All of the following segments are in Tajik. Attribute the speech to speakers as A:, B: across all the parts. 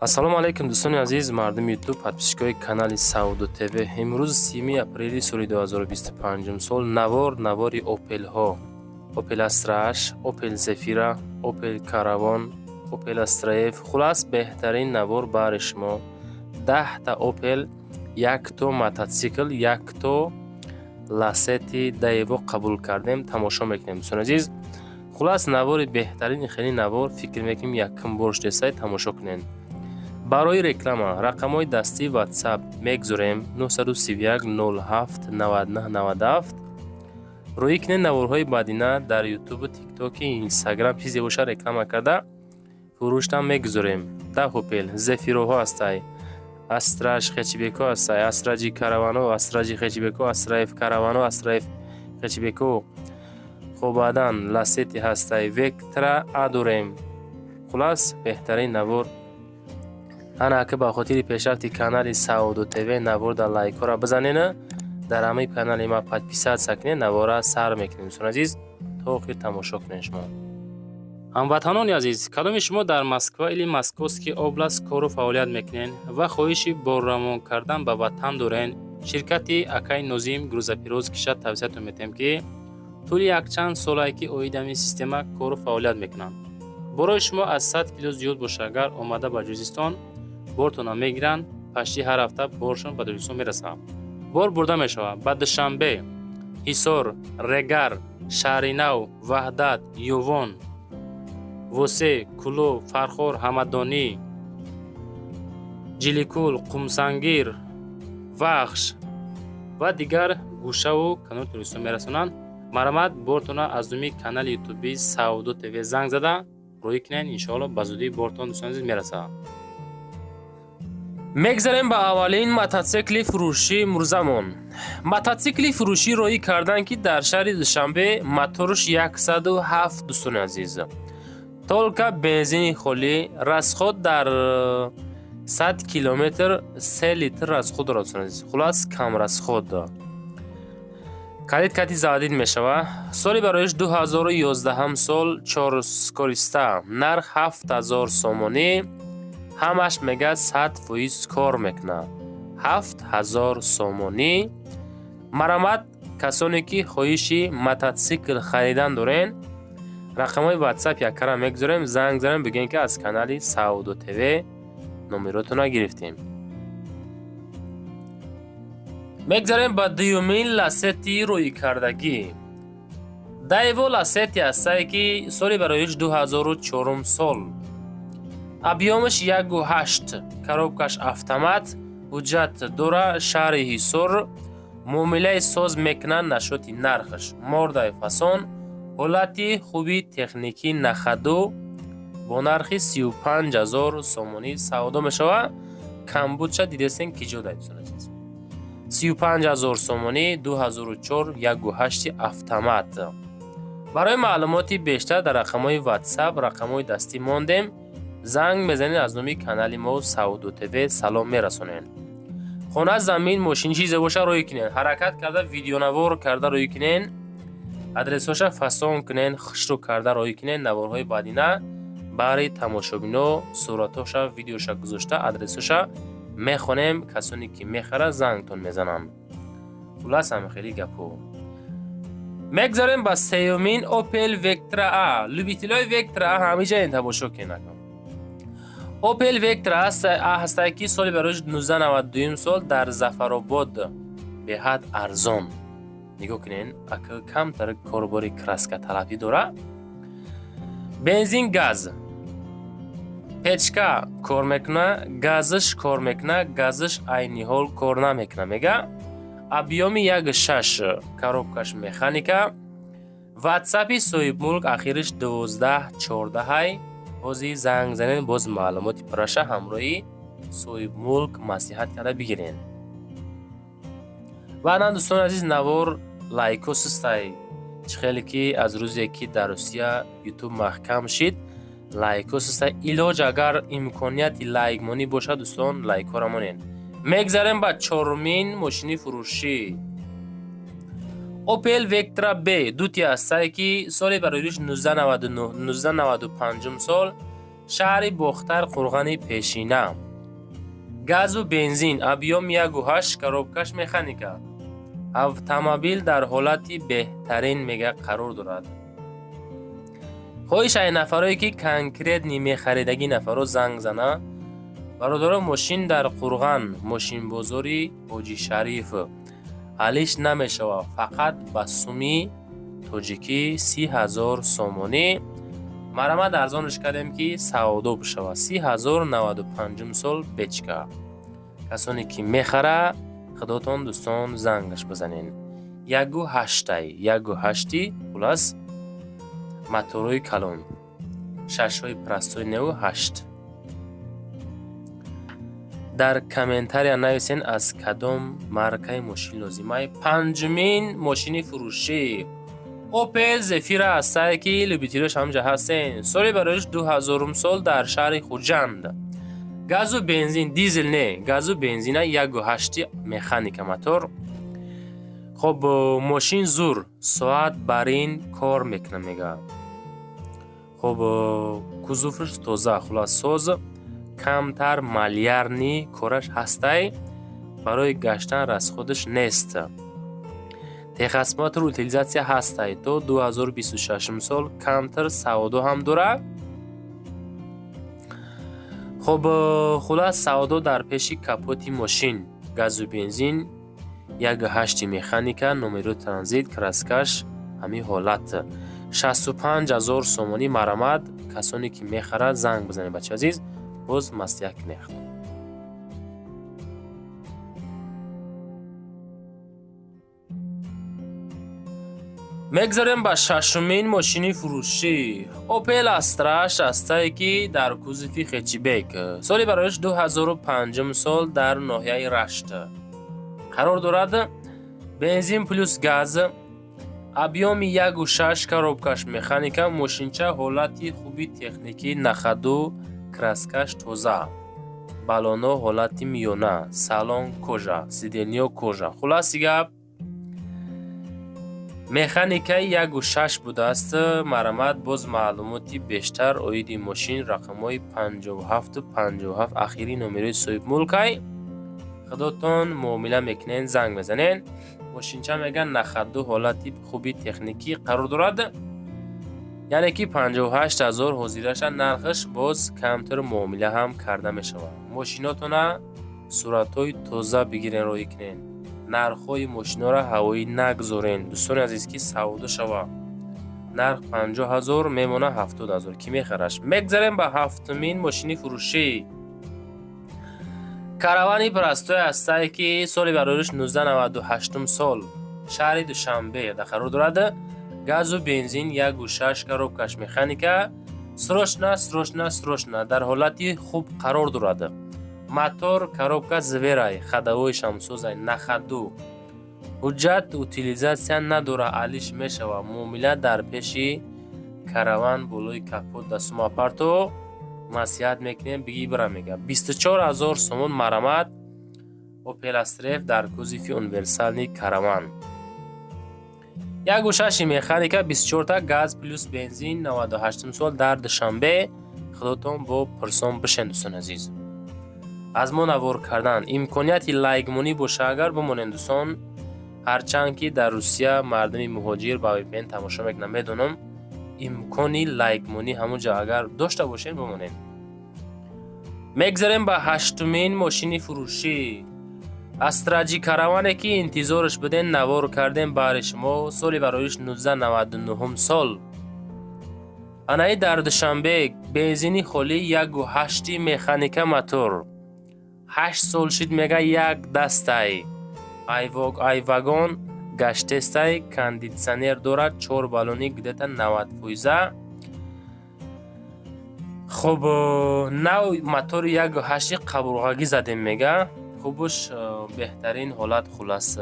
A: Ассалому алайкум, дӯстони азиз, мардуми Ютуб, подписчикои канали Савдо ТВ. Имрӯз 30 апрели соли 2025 сол навор, навори Опелҳо: Опел Астра H, Опел Зефира, Опел Каравон, Опел Астра Ф. Хулас, беҳтарин навор баҳри шумо: 10-та Опел, якто мототсикл, якто Ласети Даево қабул кардем, тамошо мекунем, дӯстони азиз. Хулас, навори беҳтарини, хеле навор, фикр мекунем, якум бор шудесай, тамошо кунед. Барои реклама рақамҳои дастии WhatsApp мегузорем: 931 07 99 97. Рӯӣ кунед наворҳои баъдина дар Ютубу, Тиктоки, Инстаграм, чизе боша, реклама карда фурӯштам мегузорем. 10 Опел Зефироҳо ҳастай, Астра H хэтчбекҳо ҳастай, Астра Ҷи Каравано, Астра Ҷи хэтчбекҳо, Астра Ф Каравано, Астра Ф хэтчбекҳо. Хоб, баъдан Ласети ҳастай, Вектра А дорем. Хулас, беҳтарин навор. Ана ака, ба хотири пешрафти канали Саодо ТВ навор дар лайкҳоро бизанена, дар ҳамаи канали ма подписаться кунед. Навора сар мекунем, дӯстони азиз, то охир тамошо кунед. Шумо, ҳамватанони азиз, кадоми шумо дар Москва или Московский область кору фаъолият мекунед ва хоҳиши борравон кардан ба ватан дорен, ширкати акаи Нозим грузоперевозкиша тавсиятон метиҳем, ки тӯли якчанд солае ки оид ҳамин система кору фаъолият мекунанд. Борои шумо аз 100 кило зиёд боша, агар омада ба Ҷузистон бортонро мегиранд, пашти ҳар ҳафта боршон ба Тоҷикистон мерасад. Бор бурда мешавад ба Душанбе, Ҳисор, Регар, Шаҳринав, Ваҳдат, Ювон, Восе, Кӯлоб, Фархор, Ҳамадонӣ, Ҷиликул, Қумсангир, Вахш ва дигар гӯшаву канори Тоҷикистон мерасонанд. Марҳамат, бортонро аз номи канали ютуби Савдо ТВ занг зада рӯӣ кунед. Иншоалло, ба зудӣ бортон, дӯстони азиз, мерасад. Мегзарем ба аввалин мототсикли фурӯшии имрӯзамон. Мототсикли фурӯшӣ роӣ карданд, ки дар шаҳри Душанбе, моторш 107, дӯстони азиз, только бензини холӣ, расход дар 100 километр 3 литр расход дорад, дӯстони азиз. Хулас, кам расход. Калит кати заводить мешавад. Соли бароиш 2011 сол, чорскориста, нарх 7000 сомонӣ. Ҳамаш мега 100% кор мекунад. 7000 сомонӣ. Марҳамат, касоне ки хоҳиши мототсикл харидан дорен, рақамҳои WhatsApp яккара мегузорем, занг занем, бигӯем, ки аз канали Саудо ТВ номеротонро гирифтем. Мегзарем ба дуюмин Ласети рӯйкардагӣ. Даево Ласети ҳастае, ки соли бароиш 2004 сол, объёмаш 1,8, коробкаш автомат, ҳуҷҷат дора, шаҳри Ҳисор. Муомилаи соз мекунанд. Нашоти нархаш мордаи фасон, ҳолати хуби техникӣ, на ходу, бо нархи 35 000 сомонӣ савдо мешавад. Камбудша дидестен, ки ҷо дай, дӯстони азиз. 35 000 сомонӣ, 2004, 1,8 автомат. Барои маълумоти бештар дар рақамҳои WhatsApp, рақамҳои дастӣ мондем, занг мезанед, аз номи канали мо Савдо ТВ салом мерасонед. Хона, замин, мошин, чизе боша, рӯй кунед, ҳаракат карда, видеонавор карда рӯй кунед, адресҳоша фасон кунед, хушрӯ карда рӯй кунед. Наворҳои баъдина баҳри тамошобино суратҳоша, видеоша гузошта, адресҳоша мехонем. Касоне ки мехарад, зангтон мезананд. Хулас, ҳам хеле гапҳо. Мегзарем ба сеюмин Опел Вектра А. Любителои Вектра А ҳамиҷа ин тамошо кунед. Опел Вектра А ҳастае, ки соли барои 1992 сол, дар Зафаробод, беҳад арзон. Нигоҳ кунед, ака, камтар корбори краска талабӣ дора. Бензин, газ, печка кор мекуна, газш кор мекуна, газш айни ҳол кор намекуна, мега. Объёми 1,6, коробкаш механика. Ватсапи соҳибмулк ахириш 12 14-ҳай. Ҳозир занг занед, боз маълумоти пурраша ҳамроҳи соҳибмулк маслиҳат карда бигиред. Баъдан, дӯстони азиз, навор лайко сустай. Чӣ хеле ки аз рӯзе ки дар Русия Ютуб маҳкам шид, лайко сустай. Илоҷ, агар имконияти лайкмонӣ бошад, дӯстон, лайкҳоро монед. Мегзарем ба чорумин мошини фурӯшӣ. Опел Вектра Б дути ҳастае, ки соли бароиш 1995 сол. Шаҳри Бохтар, Қурғани Пешина. Газу бензин, объём 1,8, коробкаш механика. Автомобил дар ҳолати беҳтарин, мега, қарор дорад. Хоҳиш ай нафарое, ки конкретный мехаридагӣ, нафаро занг зана. Бародаро, мошин дар Қурған, мошинбозори Ҳоҷи Шариф, алиш намешавад, фақат ба суми тоҷикӣ 30 000 сомонӣ. Марамат арзонш кардем, ки савдо бишавад. 30 000, 95-ум сол, бечка. Касоне ки мехара, худотон, дӯстон, зангаш бизанен. Ягу ҳаштай, ягу ҳашти. Хулас, моторҳои калон, шашҳои простой неу ҳашт. Дар комментария нависен, аз кадом маркаи мошин лозимай. Панҷумин мошини фурӯшӣ Опел Зефира ҳастае, ки любителёш ҳамҷа ҳастен. Соли бароиш 2000-ум сол, дар шаҳри Хуҷанд. Газу бензин, дизел не, газу бензина, 1,8 механика мотор. Хоб, мошин зур, соат бар ин кор мекунад, мега. Хоб, кузовш тоза, хулас, соз, камтар малярный кораш ҳастай, барои гаштан расходаш нест. Техосмотр, утилизация ҳастай то 2026 сол. Камтар савдо ҳам дорад. Хоб, хулас, савдо дар пеши капоти мошин. Газу бензин, 1,8 механика, номеро транзит, краскаш ҳамин ҳолат. 65 000 сомонӣ марамат. Касоне ки мехарад, занг бизанед, бачаи азиз, боз маслиҳат кунед. Мегзарем ба шашумин мошини фурӯшӣ. Опел Астраш ҳастае, ки дар кузови хэтчбек. Соли бароиш 2005 сол, дар ноҳияи Рашт қарор дорад. Бензин плюс газ, объёми 1,6, коробкаш механика. Мошинча ҳолати хуби техникӣ, на ходу, краскаш тоза, баллоно ҳолати миёна, салон кожа, сиденьё кожа. Хулоси гап, механикаи 1,6 будааст. Марамат, боз маълумоти бештар оиди мошин рақамҳои 57 57 ахири номерои соҳибмулкай. Худотон муомила мекунен, занг мезанен. Мошинча, меган, на ходу, ҳолати хуби техникӣ қарор дорад, яъне ки 58 000 ҳозираша нархаш, боз камтар муомила ҳам карда мешавад. Мошинотона суратҳои тоза бигирен, роҳӣ кунен. Нархҳои мошинҳоро ҳавоӣ нагзорен, дӯстони азиз, ки савдо шавад. Нарх 50 000 мемона, 70 000 кӣ мехараш? Мегзарем ба ҳафтумин мошини фурӯшӣ. Каравани простой ҳастае, ки соли барориш 1998 сол, шаҳри Душанбе қарор дорад. Газу бензин, 1,6, коробкаш механика. Срочно, срочно, срочно. Дар ҳолати хуб қарор дорад. Мотор, коробка зверай, ходовой шамсозай, на ходу. Ҳуҷҷат, утилизация надора, алиш мешавад. Муомила дар пеши караван, болои капот дастумапарто, маслиҳат мекунем, бигӣ бира, мега. 24 000 сомон марамат. Опел Астра Ф дар кузови универсальный караван, 1,6 механика, 24та, газ плюс бензин, 98 сол, дар Душанбе. Худотон бо пурсон бишен, дӯстони азиз. Аз мо навор кардан имконияти лайкмонӣ боша, агар бимонем, дӯстон. Ҳарчанд ки дар Русия мардуми муҳоҷир ба VPN тамошо мекунам, медонам, имкони лайкмонӣ ҳамунҷо агар дошта бошем, бимонем. Мегзарем ба ҳаштумин мошини фурӯшӣ. Астра Ҷи караване, ки интизорш будем, навор кардем баҳри шумо. Соли бароиш 1999 сол, анаи дар Душанбе. Бензини холӣ, 1,8 механика мотор. 8 сол шид, мега, як дастай айвагон гаштестай, кондитсионер дорад, чор баллони где-то 90 фоиза. Хуб, нав мотори 1,8 қабурғагӣ задем, мега. Хубуш беҳтарин ҳолат, хулас,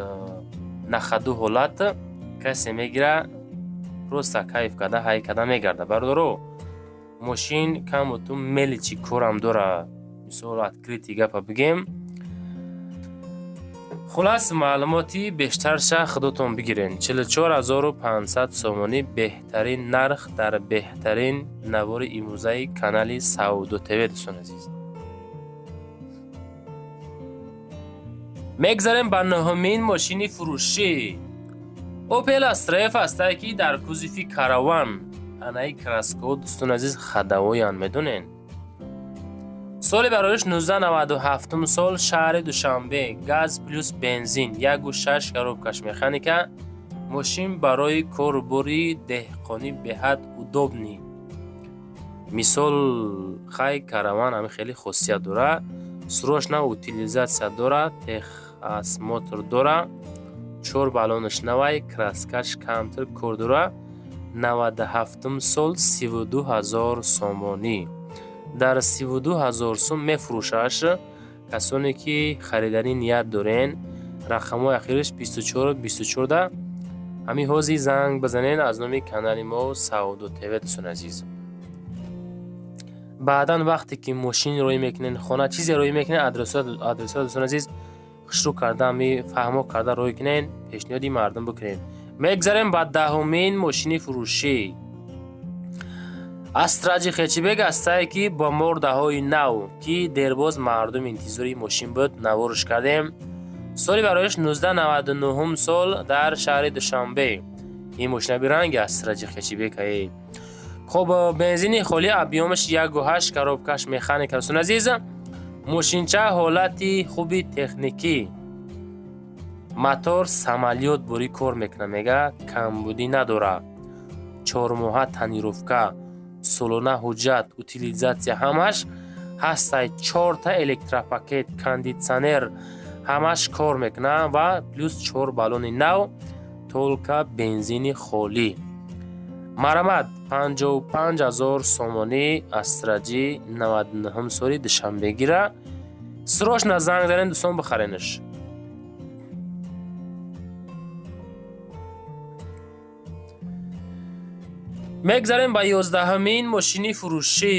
A: на ходу ҳолат. Касе мегира, просто кайф карда, ҳай карда мегарда. Бародаро, мошин камуту мелочи корам дора, мисол, открытый гапа бигем. Хулас, маълумоти бештарша худотон бигирен. 44 500 сомонӣ, беҳтарин нарх дар беҳтарин навори имрӯзаи канали Савдо ТВ. Дӯстони азиз, мегзарем ба нуҳумин мошини фурӯшӣ. Опел Астра Ф ҳастае, ки дар кузови Караван. Анаи краскаҳо, дӯстони азиз, ходовойянд, медонен. Соли бароиш 1997 сол, шаҳри Душанбе, газ плюс бензин, 1,6, коробкаш механика. Мошин барои корубори деҳқонӣ беҳад удобный. Мисол, хай, Караван ҳами хеле хосият дорад. Срочно утилизация дорад, техосмотр дорад, чор баллонаш навай, краскаш камтар кор дорад. 97 сол, 32 000 сомонӣ. Дар 32 000 сум мефурӯшаш. Касоне ки хариданӣ ният дорен, рақамҳои ахираш 24 24да ҳамин ҳозир занг бизанен аз номи канали мо Савдо ТВ. Дӯстони азиз, баъдан вақте ки мошин роӣ мекунен, хона чизе роӣ мекунен, адресҳо, дӯстони азиз, хушрӯ карда, ҳами фаҳмо карда роӣ кунен, пешниҳоди мардум бикунен. Мегзарем ба даҳумин мошини фурӯшӣ. Астра Ҷи хэтчбек ҳастае, ки бо мордаҳои нав, ки дербоз мардум интизори мошин буд, наворш кардем. Соли бароиш 1999 сол, дар шаҳри Душанбе. Ин мошина биранги Астра Ҷи хэтчбек ае. Хоб, бензини холӣ, объёмаш 1,8, коробкаш механика. Дӯстони азиз, мошинча ҳолати хуби техникӣ, мотор самолёт бурӣ кор мекунад, мега, камбудӣ надорад. Чормоҳа тонировка, солона ҳуҷҷат, утилизация ҳамаш ҳастай. Чорта электропакет, кондитсионер ҳамаш кор мекунад ва плюс чор баллони нав, только бензини холӣ. Марамат, 55 000 сомонӣ. Астра Ҷи 99 соли, Душанбегира. Срочно занг занед, дӯстон, бихаренаш. Мегзарем ба 11-ҳамин мошини фурӯшӣ.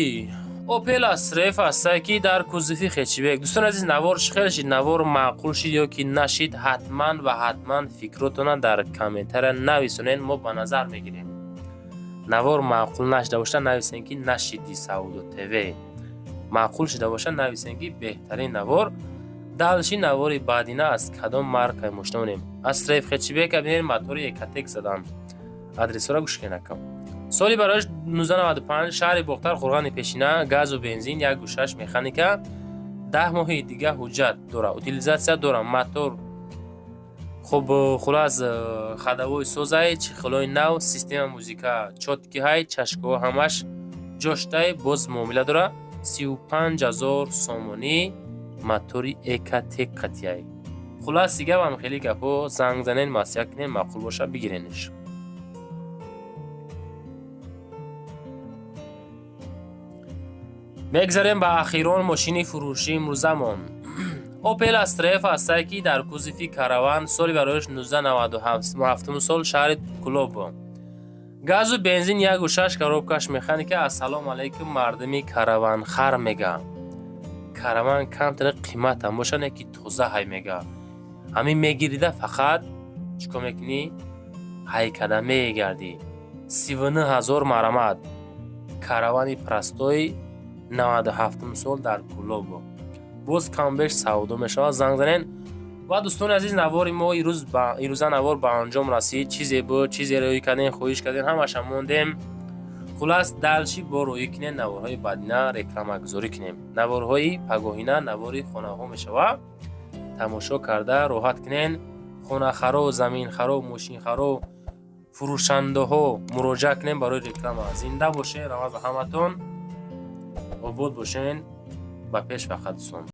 A: Опел Астра Ф ҳастае, ки дар кузови хэтчбек. Дӯстони азиз, навор чӣ хел шид? Навор маъқул шид ё ки нашид? Ҳатман ва ҳатман фикротона дар комментария нависонед, мо ба назар мегирем. Навор маъқул нашида боша, нависем, ки нашиди Савдо ТВ. Маъқул шида боша, нависем, ки беҳтарин навор. Дальше навори баъдина аз кадом маркаи мошина монем? Астра Ф хэтчбека бинед, мотори Экотек задан. Адресҳоро гӯш кунед, акам. Соли бароиш 1995, шаҳри Бохтар, Қурғани Пешина, газу бензин, 1,6, механика, 10 моҳи дига ҳуҷҷат дора, утилизация дора, мотор хуб. Хулас, ходовой созай, чехолои нав, система музыка чёткий ҳай, чашкаҳо ҳамаш ҷоштай, боз муомила дора. 35 000 сомонӣ, мотори Экотек қатияй. Хулас, дигавам хеле гапҳо. Занг занен, маслиҳат кунем, маъқул боша, бигиренш. Мегзарем ба ахирон мошини фурӯшии имрӯзамон. Опел Астра Ф ҳастае, ки дар кузови Караван, соли бароиш 1997 сол, шаҳри Кулоб, газу бензин, 1,6, коробкаш механика. Ассалому алайкум, мардуми караванхар, мега. Караван камтаре қиматам боша, не ки тоза ҳай, мега. Ҳамин мегирида, фақат чӣ кор мекунӣ? Ҳайкада мегардӣ. 39 000 марамат. Каравани простой, 97 сол, дар Кулобо. Боз камбеш савдо мешавад, занг занен. Ва дӯстони азиз, навори мо ирӯза навор ба анҷом расид. Чизе буд, чизе рӯӣ кардем, хоҳиш кардем, ҳамаша мондем. Хулас, дальше бо рӯӣ кунем, наворҳои баъдина рекламагузорӣ кунем. Наворҳои пагоҳина навори хонаҳо мешавад, тамошо карда роҳат кунен. Хонахаро, заминхаро, мошинхаро, фурӯшандаҳо муроҷиат кунем барои реклама. Зинда бошед, раҳмат ба ҳаматон, обод бошен, ба пеш фақат, дӯстон.